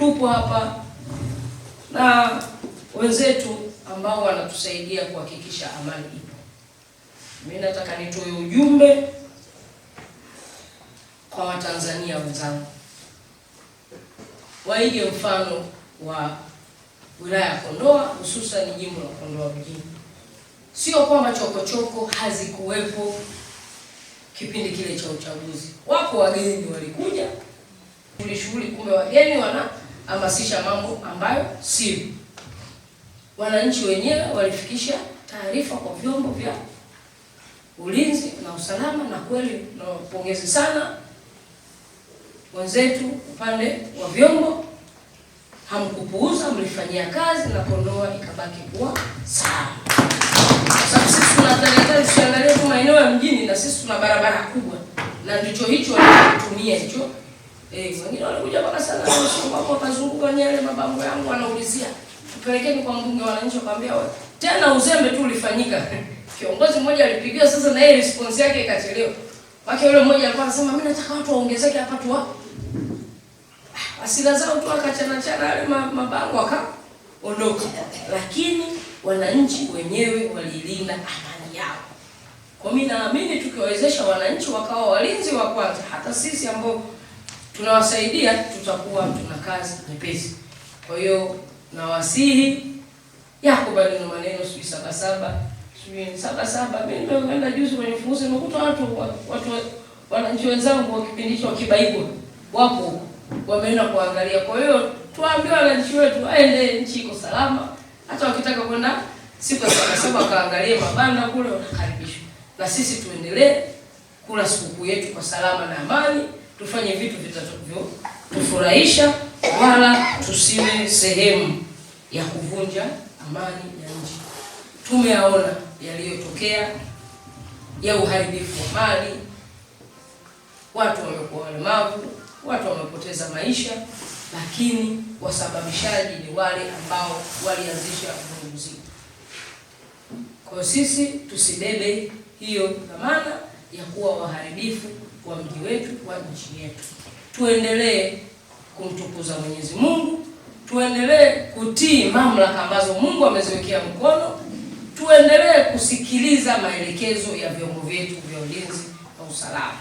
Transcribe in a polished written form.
Tupo hapa na wenzetu ambao wanatusaidia kuhakikisha amani ipo. Mimi nataka nitoe ujumbe kwa Watanzania wenzangu, waige mfano wa wilaya ya Kondoa, hususan jimbo la Kondoa mjini. Sio kwamba chokochoko hazikuwepo kipindi kile cha uchaguzi, wako wageni walikuja shughuli, kumbe wageni wanahamasisha mambo ambayo sio. Wananchi wenyewe walifikisha taarifa kwa vyombo vya ulinzi na usalama, na kweli nawapongeze sana wenzetu upande wa vyombo, hamkupuuza, mlifanyia kazi na Kondoa ikabaki kuwa sawa. Sababu sisi tuna hatari, tusiangalie tu maeneo ya mjini, na sisi tuna barabara kubwa, na ndicho hicho wanatumia hicho. Wengine walikuja mpaka sana usiku hapo wakazunguka yale mabango yangu wanaulizia, tupelekeni kwa mbunge. Wananchi wakamwambia wewe. Tena uzembe tu ulifanyika. Kiongozi mmoja alipigiwa sasa na yeye response yake ikachelewa. Wake yule mmoja alikuwa anasema mimi nataka watu waongezeke hapa tu. Hasira zao tu akachana chana yale mabango akaondoka. Lakini wananchi wenyewe waliilinda amani yao. Kwa mimi naamini tukiwawezesha wananchi wakawa walinzi wa kwanza, hata sisi ambao tunawasaidia tutakuwa tuna kazi nyepesi. Kwa hiyo nawasihi yako bado na maneno sijui saba saba sijui saba saba. Mimi nimeenda juzi kwenye funguzi nimekuta watu wananchi wenzangu wa kipindi hicho wakibaigwa wapo wameenda kuangalia. Kwa hiyo tuwaambie wananchi wetu aende, nchi iko salama, hata wakitaka kwenda siku ya saba saba wakaangalie mabanda kule wanakaribishwa, na sisi tuendelee kula sikukuu yetu kwa salama na amani, tufanye vitu vitakavyotufurahisha, wala tusiwe sehemu ya kuvunja amani ya nchi. Tumeyaona yaliyotokea ya uharibifu wa mali, watu wamekuwa walemavu, watu wamepoteza maisha, lakini wasababishaji ni wale ambao walianzisha vurugu zile. Kwa hiyo sisi tusibebe hiyo dhamana ya kuwa waharibifu wa mji wetu, wa nchi yetu. Tuendelee kumtukuza Mwenyezi Mungu, tuendelee kutii mamlaka ambazo Mungu ameziwekea mkono, tuendelee kusikiliza maelekezo ya vyombo vyetu vya ulinzi na usalama.